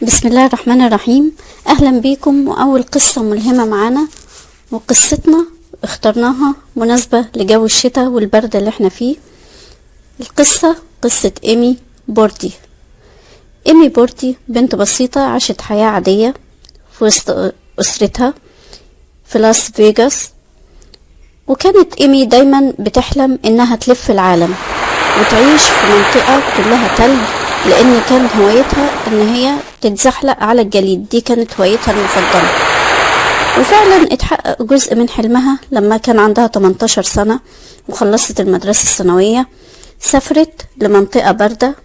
بسم الله الرحمن الرحيم. أهلا بيكم، وأول قصة ملهمة معانا، وقصتنا اخترناها مناسبة لجو الشتاء والبرد اللي احنا فيه. القصة قصة إيمي بوردي. إيمي بوردي بنت بسيطة عاشت حياة عادية في وسط أسرتها في لاس فيغاس، وكانت إيمي دايما بتحلم إنها تلف العالم وتعيش في منطقة كلها تلج، لأن كان هوايتها إن هي تتزحلق على الجليد، دي كانت هوايتها المفضلة. وفعلا اتحقق جزء من حلمها لما كان عندها 18 سنة وخلصت المدرسة الثانوية. سافرت لمنطقة باردة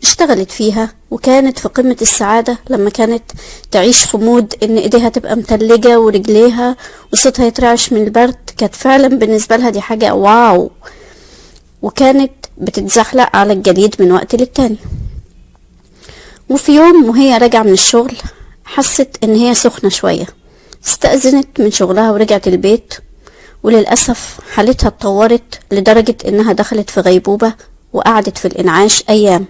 اشتغلت فيها، وكانت في قمة السعادة لما كانت تعيش في mood ان ايديها تبقى متلجة ورجليها وصوتها يترعش من البرد. كانت فعلا بالنسبة لها دي حاجة wow، وكانت بتتزحلق على الجليد من وقت للتاني. وفي يوم وهي راجعة من الشغل حست ان هي سخنة شوية، استأذنت من شغلها ورجعت البيت، وللأسف حالتها اتطورت لدرجة انها دخلت في غيبوبة وقعدت في الانعاش ايام.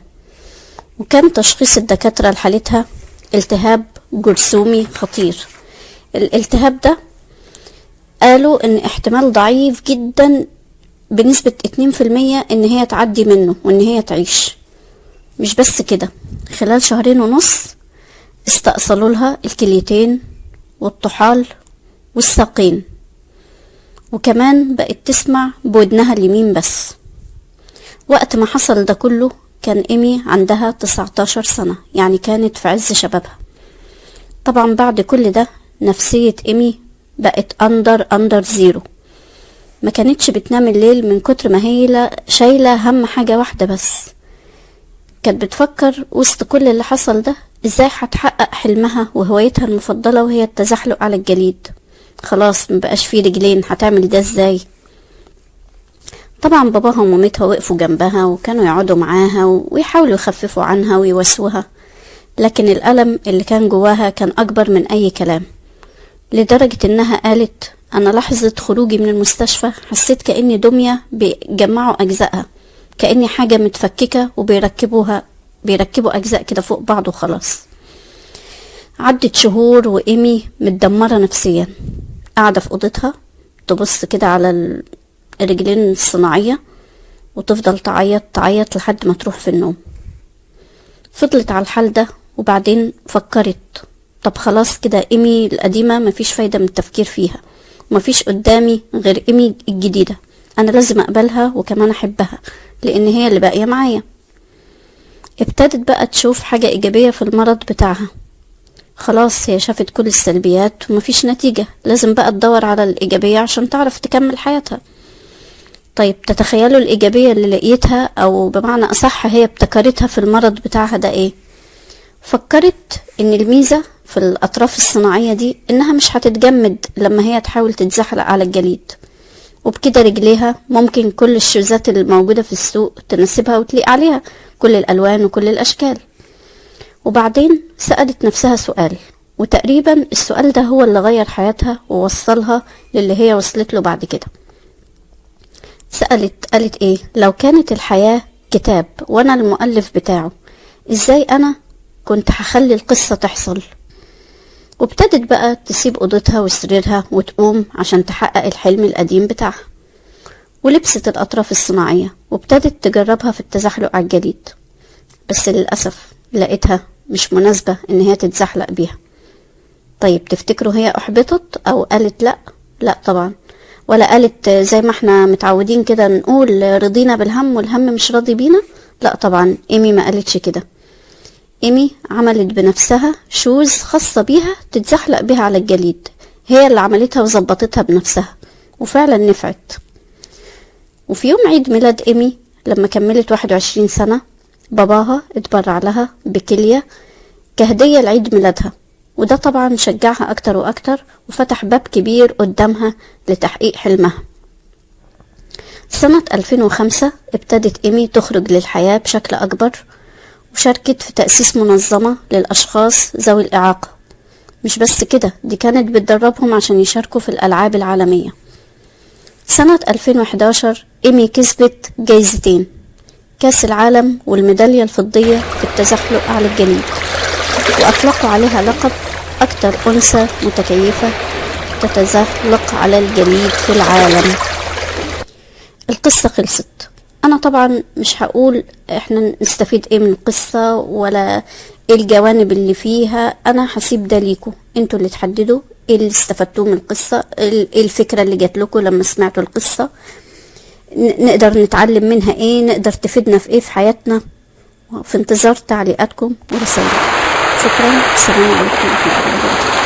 وكان تشخيص الدكاترة لحالتها التهاب جرثومي خطير. الالتهاب ده قالوا ان احتمال ضعيف جدا بنسبة 2% ان هي تعدي منه وان هي تعيش. مش بس كده، خلال 2.5 شهر استأصلوا لها الكليتين والطحال والساقين، وكمان بقت تسمع بودنها اليمين بس. وقت ما حصل ده كله كان إيمي عندها 19 سنة، يعني كانت في عز شبابها. طبعا بعد كل ده نفسية إيمي بقت under zero، ما كانتش بتنام الليل من كتر ما هي شايلة هم حاجة واحدة بس. كانت بتفكر وسط كل اللي حصل ده ازاي هتحقق حلمها وهوايتها المفضلة وهي التزحلق على الجليد. خلاص مبقاش فيه رجلين، هتعمل ده ازاي؟ طبعا باباها ومامتها وقفوا جنبها وكانوا يقعدوا معاها ويحاولوا يخففوا عنها ويواسوها، لكن الألم اللي كان جواها كان أكبر من أي كلام، لدرجة إنها قالت أنا لحظة خروجي من المستشفى حسيت كأني دمية بيجمعوا أجزائها، كأني حاجة متفككة وبيركبوها، بيركبوا أجزاء كده فوق بعض وخلاص. عدت شهور وإيمي متدمرة نفسيا، قاعدة في أوضتها تبص كده على الرجلين الصناعية وتفضل تعيط تعيط لحد ما تروح في النوم. فضلت على الحال ده، وبعدين فكرت طب خلاص كده إيمي القديمة مفيش فايدة من التفكير فيها، ومفيش قدامي غير إيمي الجديدة، أنا لازم أقبلها وكمان أحبها لأن هي اللي باقية معايا. ابتدت بقى تشوف حاجة إيجابية في المرض بتاعها. خلاص هي شافت كل السلبيات ومفيش نتيجة، لازم بقى تدور على الإيجابية عشان تعرف تكمل حياتها. طيب تتخيلوا الإيجابية اللي لقيتها، أو بمعنى أصح هي ابتكرتها في المرض بتاعها ده إيه؟ فكرت إن الميزة في الأطراف الصناعية دي إنها مش هتتجمد لما هي تحاول تتزحلق على الجليد، وبكده رجليها ممكن كل الشوزات الموجودة في السوق تناسبها وتليق عليها كل الألوان وكل الأشكال. وبعدين سألت نفسها سؤال، وتقريبا السؤال ده هو اللي غير حياتها ووصلها للي هي وصلت له بعد كده. سألت قالت ايه؟ لو كانت الحياة كتاب وانا المؤلف بتاعه، ازاي انا كنت هخلي القصة تحصل؟ وابتدت بقى تسيب اوضتها وسريرها وتقوم عشان تحقق الحلم القديم بتاعها، ولبست الأطراف الصناعية وابتدت تجربها في التزحلق على الجليد، بس للأسف لقيتها مش مناسبة إن هي تتزحلق بيها. طيب تفتكروا هي أحبطت أو قالت لأ؟ لأ طبعا، ولا قالت زي ما احنا متعودين كده نقول رضينا بالهم والهم مش راضي بينا. لأ طبعا إيمي ما قالتش كده. إيمي عملت بنفسها shoes خاصة بيها تتزحلق بيها على الجليد، هي اللي عملتها وظبطتها بنفسها، وفعلا نفعت. وفي يوم عيد ميلاد إيمي لما كملت 21 سنة، باباها اتبرع لها بكلية كهدية لعيد ميلادها، وده طبعا شجعها أكتر وأكتر وفتح باب كبير قدامها لتحقيق حلمها. سنة 2005 ابتدت إيمي تخرج للحياة بشكل أكبر، وشاركت في تأسيس منظمة للأشخاص ذوي الإعاقة. مش بس كده، دي كانت بتدربهم عشان يشاركوا في الألعاب العالمية. سنة 2011 إيمي كسبت جايزتين، كاس العالم والميدالية الفضية في التزحلق على الجليد. وأطلقوا عليها لقب أكتر أنثى متكيفة تتزحلق على الجليد في العالم. القصة خلصت. أنا طبعا مش هقول إحنا نستفيد إيه من القصة ولا إيه الجوانب اللي فيها، أنا هسيب ده ليكم انتوا اللي تحددوا إيه اللي استفدتوه من القصة، إيه الفكرة اللي جات لكم لما سمعتوا القصة، نقدر نتعلم منها إيه، نقدر تفيدنا في إيه في حياتنا. في انتظار تعليقاتكم ورسائلكم. شكرا، السلام عليكم ورحمة الله وبركاته.